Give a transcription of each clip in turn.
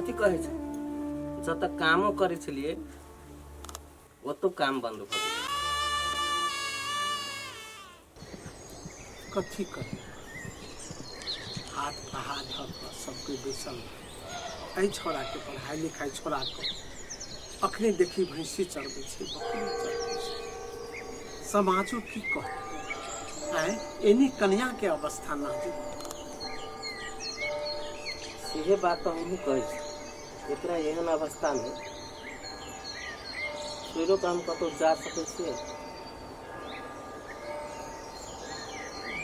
कथी कहै छै जतऽ कामो करै छलियै ओतौ काम बन्द भऽ गेल। कथी कही, हाथ पर हाथ धऽ कऽ सबके बैसल एहि छौड़ाके पढ़ाइ लिखाइ छोड़ा कऽ अखने देखी भैंसी चरबै छै, बकरी चरबै छै। समाजो की कहतै? आँय, एनी कनियाके अवस्था नाजुक। सेहे बात तऽ हमहूँ कहै छी। एकरा एहन अवस्थामे छोड़िओ कऽ हम कतहु जा सकै छियै?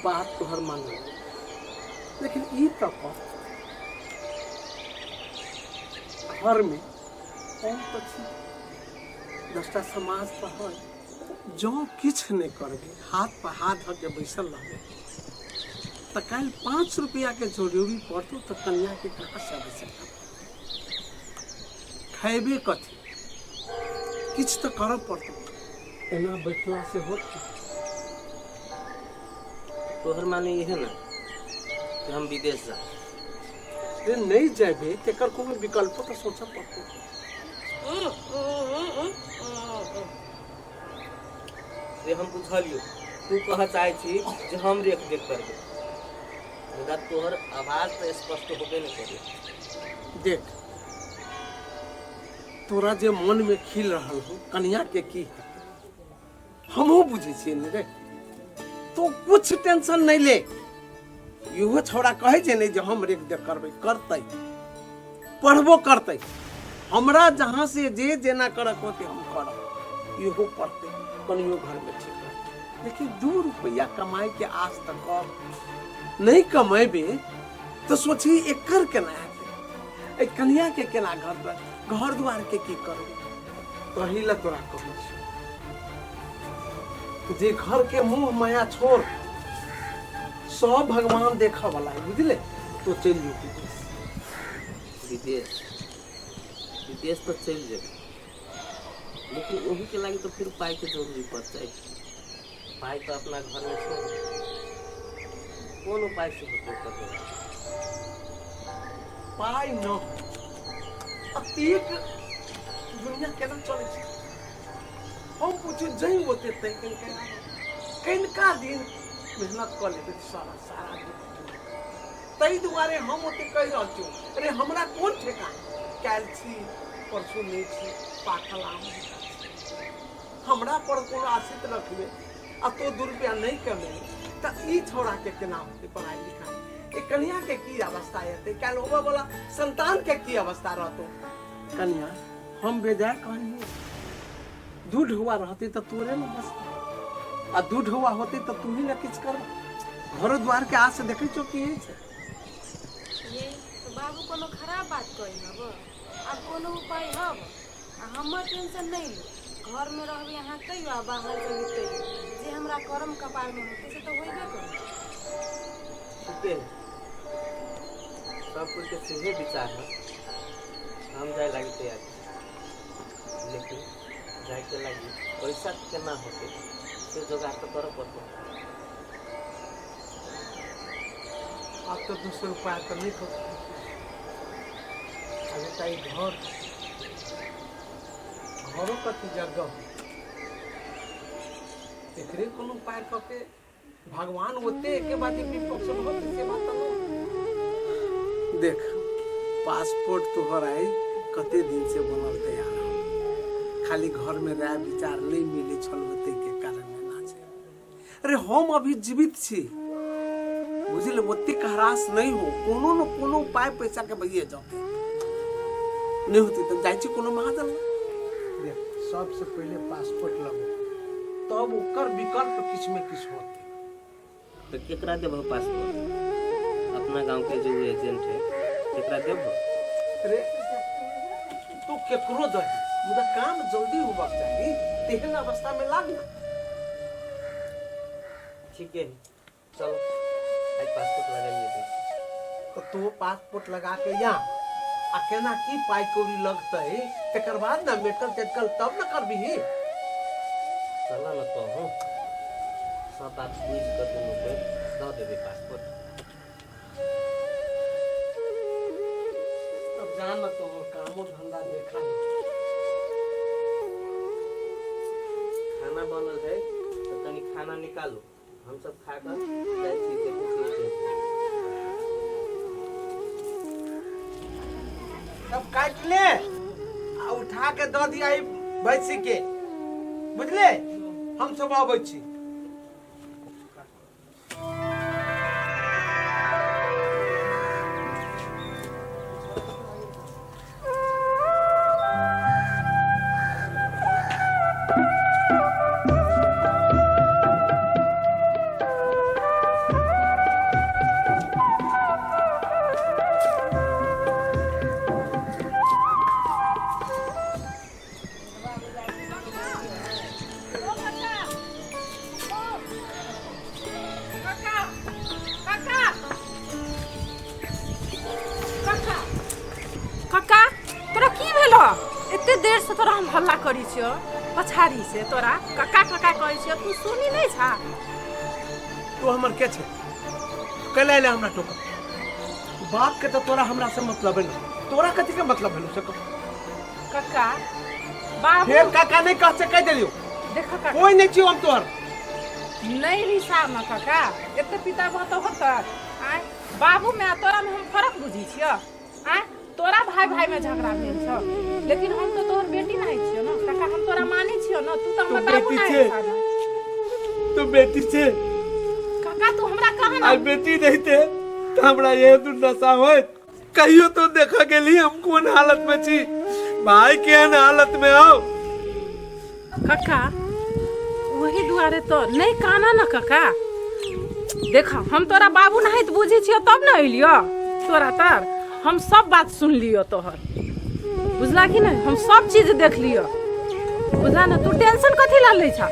बात तोहर मानल, लेकिन ई तऽ कह, घरमे हम तऽ छी, 10टा समाज तऽ है। जँ किछु नहि करबै, हाथ पर हाथ धऽ के बैसल रहबै, तऽ काल्हि 5 रुपैआके जरूरी पड़तौ तऽ कनियाके कहाँसँ आवश्यकता? खयबे कथी? किछु तऽ करऽ पड़तौ। एना बैठला से होत की? तोहर माने इहे ने कि हम विदेश जा रे नहि जेबै, तेकर कोनो विकल्पो तऽ सोचऽ पड़तौ। रे हम बुझलियौ, तू कहऽ चाहै छी जे हम रेख देख करबै, मुदा तोहर आवाज तऽ स्पष्ट होबे नहि करै। देख, तोरा जे मन में खिल रहल हो कन्या के की हेतै, हमहूँ बुझै छियै ने रे। तो कुछ टेंशन नहीं ले। इहो छौड़ा कहै छै ने जे हम रेख देख करबै, करतै, पढ़बो करतै। हमरा जहाँ से जे जेना करक होतै हम करब। इहो पढ़तै, कनियो घरमे ठीक रहतै। लेकिन 2 रुपैआ कमाइ के आस तऽ कर। नहीं कमेबे तऽ सोचही एकर केना हेतै, एहि कनिया के केना घर द्वार, घर द्वार के की करबै। तही लए तोरा कहै छी जे घर के मुँह माया छोड़, सब भगवान देखऽ वाला है, बुझले? तो चलि जो विदेश। विदेश विदेश तऽ चलि जेबै, लेकिन ओहू के लागि तऽ फिर पाइके जरूरी पड़तै। पाइ तऽ अपना घरमे छौ, कोन उपाय से होतै ओकर जोगाड़? पाइ न अतेक दुनिया केना चलै छै? हम पूछू, जै ओते तै कनिका कनिका दिन मेहनत कऽ लेबै तऽ सारा सारा दुख दूर। ताहि दुआरे हम ओते कहि रहल छियौ। अरे हमरा कोन ठेकान, काल्हि छी परसू नहि छी, पाकल आम जकाँ छी। हमरा पर कोनो आश्रित रखबे आ तो 2 रुपया नहीं कमेबे तऽ ई छौड़ा के केना होतै पढ़ाई लिखाई? ई कनिया के की अवस्था हेतै? काल्हि होबऽ वाला संतान के की अवस्था रहतौ? कनिया हम बेजाय कहलियै, 2 ढौआ रहतै तऽ तोरे ने बसतै, आ 2 ढौआ होतै तऽ तू ही ने किछु कर। घरो द्वार के आस देखै छौ की होइ छै? ये तऽ बाबू कोनो खराब बात कही हब? आब कोनो उपाय हब? आ हमर टेंशन नहि लू। घरमे रहबै अहाँ तैयो आ बाहर जेबै तैयो, जे हमरा करम कपारमे होतै से तऽ होइबे करतै। ठीके है, सब कोई के सेहे विचार है। हम जाए लागी तैयार छी, लेकिन जायके लागी पैसा केना होतै से जोगाड़ तऽ करऽ पड़तै। आब तऽ दोसर उपाय तऽ नहि कर। आब एकटा ई घर, घरो कथी जगह, एकरे कोनो उपाय कऽ के भगवान ओते एके बाजी विपक्ष में होते से बात तऽ नहि। देख, पासपोर्ट तोहर आई कते दिन से बनल तैयार हो, खाली घर में राय विचार नहीं मिले छल ओते के कारण एना छै। अरे हम अभी जीवित छी, बुझल? ओतेक हरास नहीं हो। कोनो न कोनो उपाय पैसा के भइए जाते, नहीं होते तऽ जाइ छी कोनो महाजन लग। देख, सबसे पहिले पासपोर्ट लगो, तब ओकर विकल्प किछु में किछु होते। तऽ केकरा देबहो पासपोर्ट? अपना गांव के जो एजेंट है केकरा देबहो? अरे तो केकरो दही, मुदा काम जल्दी होबाक चाही। तेहन अवस्था में लाग ना। ठीक है, चलो आज पासपोर्ट लगाइए दै छी। तऽ तू पासपोर्ट लगा के या आ केना की पाइ कौड़ी लगतै तकर बाद ने मेडिकल तेडिकल तब ने करबिही। चल न कहूँ, सब बात बुझि कऽ दुनू के दऽ देबै पासपोर्ट। तब जान न तो कामो धंधा देखा नहीं। खाना बनल है तो तनी खाना निकालो, हम सब खा कर जाइ छी, देखै छी। सब काट ले आ उठा के दऽ दिया ई भैंसी के, बुझले? हम सब अबै छी। काका, तोरा की भेलो? एते देर से तोरा हम हल्ला करै छियो, पछाड़ी से तोरा काका काका कहै छियो, तू सुनी नहीं छा? तू हमर के छै? कैला अयले हमरा टोका? बाप के तो तोरा हमरा से मतलब है ना, तोरा कथी के मतलब भेलो से कह। काका, बाबू। फेर काका नहीं कह से कह देलियो। देख काका, कोई नहीं छियो हम तोहर। नहीं रिसा न काका, एते पिता बहुत होत आय बाबू में आ तोरा में हम फर्क बुझी छियो। आय तोरा भाई भाई में झगड़ा भेल छौ, लेकिन हम तो तोहर बेटी नहीं छियो ना काका, हम तोरा मानै छियो ना, तू तो हमर तू बाबू बेटी नहीं छे। छा ना। तू बेटी छे। काका, तू हमरा कहा ना। आई बेटी नहीं थे तो हमरा ये दुर्दशा होत? कहियो तो देखा गेली हम कोन हालत में छी, भाई केहन हालत में हो। काका, वही दुआरे तो नहीं काना ना काका। देख, हम तोरा बाबू नहीं तो बुझी छियो तब ना अलियो तोरा तर, हम सब बात सुन लियो तोहर, बुझला कि नहीं? हम सब चीज देख लियो, बुझला ना? तू टेंशन कथी ला लै छा?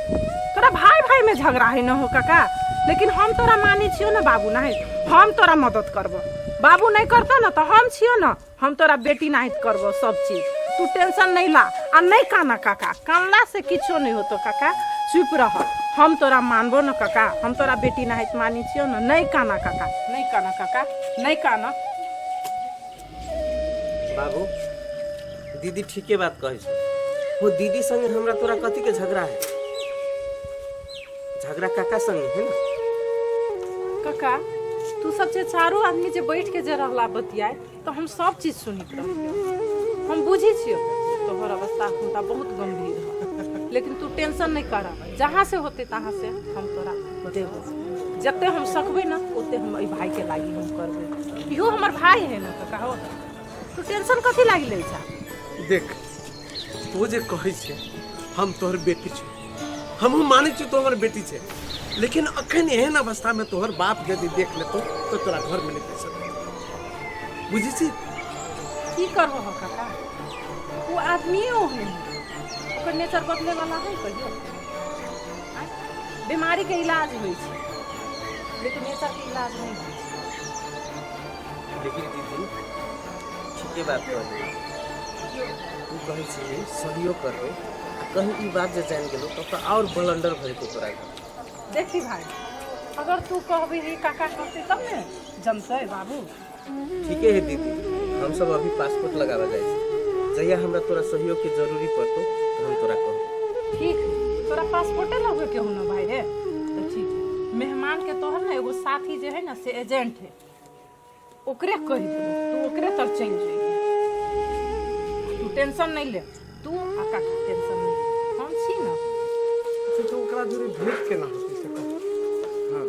तोरा भाई भाई में झगड़ा है न हो काका, लेकिन हम तोरा मानै छियो ना बाबू नहीं, हम तोरा मदद करबो। बाबू नहीं करता ना तो हम छियो ना, हम तोरा बेटी नहीं करबो सब चीज, तू टेंशन नहीं ला आ नहीं काना काका, कानला से किछो नहीं होतो काका, चुप रह, हम तोरा मानबो न काका, हम तोरा बेटी नहीं मानी छियो ना। नहीं काना काका, नहीं काना काका, नहीं काना। बाबू, दीदी ठीके बात कहै छै हो। दीदी संगे हमरा तोरा कथी के झगड़ा है? झगड़ा काका संगे है ना। काका, तू सब जे चारू आदमी जे बैठ के जे रहला बतियाए तो हम सब चीज सुनित रहियो, हम बुझी छियो तोहर अवस्था हुनका बहुत गंभीर है, लेकिन तू टेंशन नहीं कर, जहाँ से होते तहाँ से हम तोरा देबो, जते हम सकबै ना ओते हम एहि भाई के लागी हम करबै, इहो हमर भाई है ना काका हो, तू टेंशन कथी लागी लै छा? देख, तू जे कहै छै हम तोहर बेटी छी, हमहूँ मानै छी तोहर बेटी छै, लेकिन अखन एहन अवस्था में तोहर बाप यदि देख लेतो तो तोरा घर में नहीं पैसा, बुझी छी? की करबो हो काका, वो आदमी ओहने है, ओकर नेचर बदले वाला है कहियो? आँय? बीमारी के इलाज होइ छै लेकिन नेचर के इलाज नहीं होइ छै। लेकिन दीदी ठीके बात कहली, तू कहै छी सहयोग करबै, आ कहीं ई बात जे जानि गेलो तब तऽ आओर बलंडर भऽ जेतौ तोरा घर। देखी भाई, अगर तू कहबी ही काका कहते तब ने जनतै बाबू। ठीके है दीदी, हम सब अभी पासपोर्ट लगाबऽ जाइ छी, जहिया हमरा तोरा सहयोग के जरूरी पड़तौ तऽ हम तोरा कहब। ठीक है, तोरा पासपोर्टे लगबे के हो ना भाई रे, तो ठीक है, मेहमान के तोहर ना एगो साथी जे है ना से एजेंट है, ओकरे कहि देबो, तू ओकरे तर चलि जइहे, तू टेंशन नहीं ले, तू आ काका टेंशन नहीं, हम छी ना। अच्छा, तो ओकरा जोरे भेंट केना होतै से कह। हाँ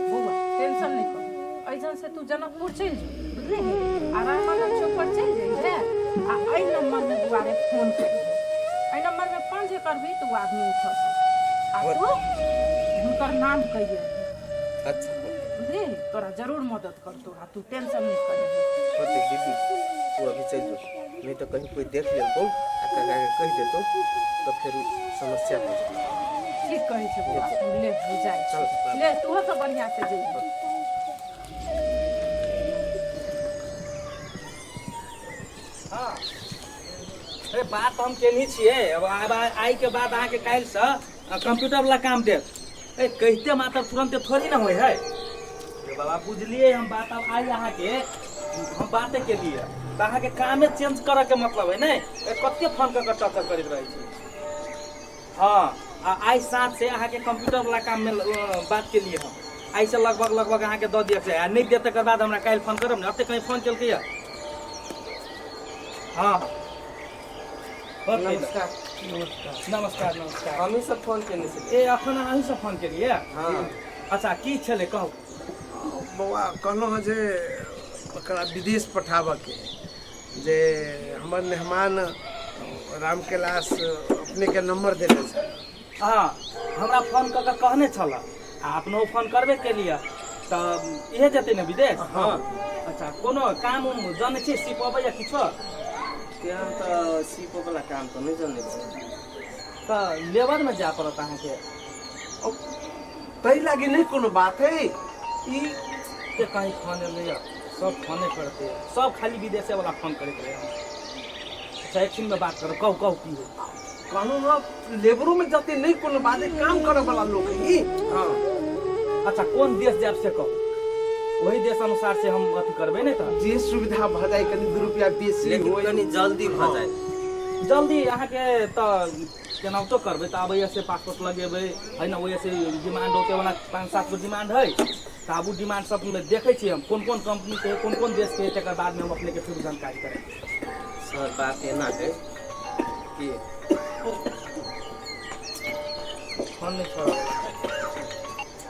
बौआ, टेंशन नहीं कर, एहिजन से तू जनकपुर चलि जो, बुझली? आ रामानंद चौक पर चलि जइहे आ एहि नंबर में दुआरे फोन करिहे, एहि नंबर में फोन जे करबही तो ओ आदमी उठत आ तू हुनकर नाम कहिए। अच्छा, बुझली? तोरा जरूर मदद करतो आ तू टेंशन नहीं करिहे। होते दीदी, तू अभी चल जो, नहीं तो कहीं कोई देख लेलको आ काका के कहि देतो तो फिर समस्या हो जेतौ। ठीक कहै छै बौआ, तू ले हो जाइ चल बाबू। ले, तूहो सब बढ़िया से जइहे। हाँ, अरे बात हम केनही छियै, अब आब आइ के बाद अहाँके काल्हिसँ कंप्यूटर वाला काम देब। ए कहिते मात्र तुरंते थोड़ी ना होइ है। अरे बाबा, बुझलियै हम बात, अब आइ अहाँके हम बाते केलियै। तऽ अहाँके कामे चेंज करऽके मतलब है ने। ए, कते फोन कऽ कऽ टर्चर करैत रहै छी। हँ, आ आइ साँझ से अहाँके कंप्यूटर वाला काम में बात के लिए हम आइ से लगभग लगभग अहाँके दऽ दिअ के आ नहि देत तकर बाद हमरा काल्हि फोन करब ने। एते कहीं फोन केलकै यऽ? हँ, होतै ने। नमस्कार। नमस्कार। नमस्कार, नमस्कार। हमही सब फोन केने छलियै। ए, अखन अहीं सब फोन केलियै? हँ। अच्छा, की छलै कहू। बौआ, कहलहुँ हँ जे ओकरा विदेश पठाबऽके है, जे हमर मेहमान राम कैलाश अपनेके नंबर देने छै। हँ, हमरा फोन कऽ कऽ कहने छल आ अपनो फोन करबे केलियै, तऽ इहे जेतै ने विदेश? हँ। अच्छा, कोनो काम उम जनै छियै, सीप अबैया किछो? तेहन तऽ सीपो वाला काम तऽ नहि जनै छी। तऽ लेबरमे जाय पड़त अहाँके। ताहि लागी नहि कोनो बात है ई। के कहीं फोन एलैया, सब फोने करते, सब खाली विदेशे वाला फोन करैत रहे। अच्छा, एक में बात करू, कहू कहू की हो। कहलहुँ हँ, लेबरोमे जते नहि कोनो बात है, काम करऽ वाला लोक है ई। हँ। अच्छा, कोन देश जायब से कहू, वही देश अनुसार से हम अथी करबै ने। तऽ जे सुविधा भऽ जाय, कनि 2 रुपया बेसी लेकिन होय। कनि जल्दी भऽ जाय। जल्दी अहाँके तऽ केनाहितो करबै तऽ आब से पासपोर्ट लगेबै है ने, ओहि से डिमांड होते। ओना पाँच सात गो डिमांड है, तऽ आब ओ डिमांड सब देखै छियै हम कोन कोन कंपनी के है, कोन कोन देश के है, तकर बादमे हम अपने के फिर जानकारी करें। सर, बात एना है कि फोन नहि छोड़ब।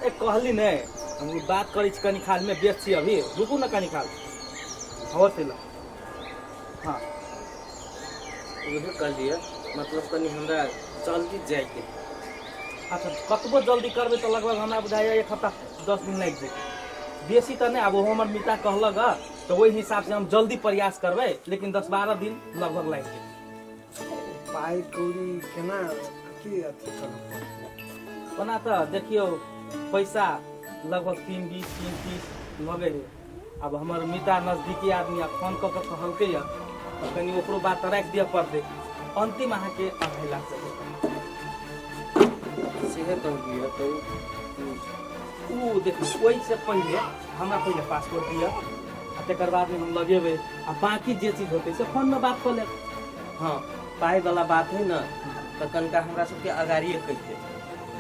ए, कहली ने, हम ओ बात करै छी, कनी खालमे व्यस्त छी अभी, रुकू ने कनी काल। होते ल, हाँ। उहे कहलियै, मतलब कनि हमरा जल्दी जाइके है। अच्छा, कतबो जल्दी करबै तऽ लगभग हमरा बुझाइए एक हफ्ता 10 दिन लागि जेतै, बेसी तऽ नहि। आब ओहो हमर मिता कहलक हँ, तऽ ओहि हिसाबसँ हम जल्दी प्रयास करबै, लेकिन 10-12 दिन लगभग लागि जेतै। पाइ कौड़ी केना कथी अथी करऽ पड़तै? ओना तऽ देखियौ, पैसा लगभग 3.20, 3.30 लगै है। आब हमर मिता नजदीकी आदमी आब फोन कऽ कऽ कहलकै यऽ, तऽ कनि ओकरो बात तऽ राखि दिअ पड़तै। अंतिम अहाँके 2.5 लाख देबै। सेहे कहलियै तऽ ओ देखू, ओहिसँ पहिले हमरा पहिले पासपोर्ट दिअ आ तकर बादमे हम लगेबै आ बाँकी जे चीज होतै से फोनमे बात कऽ लेब। हँ, पाइ वाला बात है ने, तऽ कनिका हमरा सबके अगाड़िए कहि देब।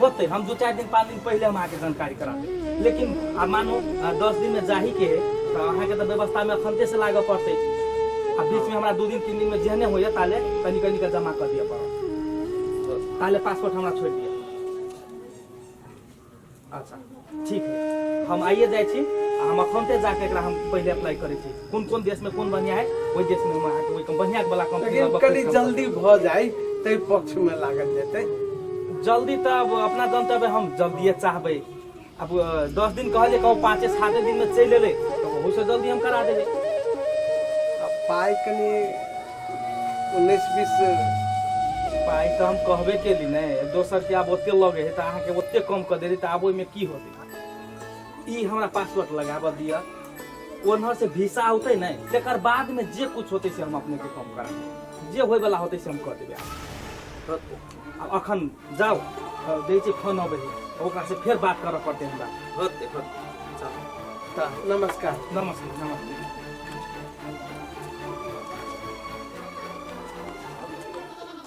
होतै, हम 2-4 दिन, 5 दिन पहिले हम अहाँके जानकारी करा देब। लेकिन आ मानू 10 दिनमे जाहीके है, तऽ अहाँके तऽ व्यवस्थामे अखनते से लागऽ पड़तै आ बीचमे हमरा 2 दिन 3 दिनमे जेहने होइए, ताले कनि कनि कऽ जमा कऽ दिअ पड़त, ताले पासपोर्ट हमरा छोड़ि दिअ। अच्छा, ठीक है, हम आइए जाइ छी आ हम अखनते जाके एकरा हम पहिले अप्लाई करै छी। कोन कोन देशमे कोन बढ़िआँ है, ओहि देशमे हम अहाँके ओहि बढ़िआँ वाला कंपनी लेकिन लगभग कनि पैसा जल्दी भऽ जाय ताहि पक्षमे लागल जेतै। जल्दी तऽ अब अपना जनतब हम जल्दिए चाहबै। अब 10 दिन कहलियै, कहू 5-7 दिनमे चलि एबै तऽ ओहूसँ जल्दी हम करा देबै। आ पाइ कनि 19-20। पाइ तऽ हम कहबे केली ने, दोसरके आब ओते लगे है तऽ अहाँके ओते कम कऽ देली, तऽ आब ओहिमे की होतै? ई हमरा पासपोर्ट लगाबऽ दिअ, ओन्हर से वीसा औतै ने, तकर बादमे जे कुछ होतै से हम अपनेके कम करा देबै। जे होयवला होतै से हम कऽ देबै। होतै। आब अखन जाउ, दै छी, फोन अबै है, ओकरा से फेर बात करऽ पड़तै हमरा। होतै, होतै, चल। तऽ नमस्कार। नमस्ते, नमस्ते।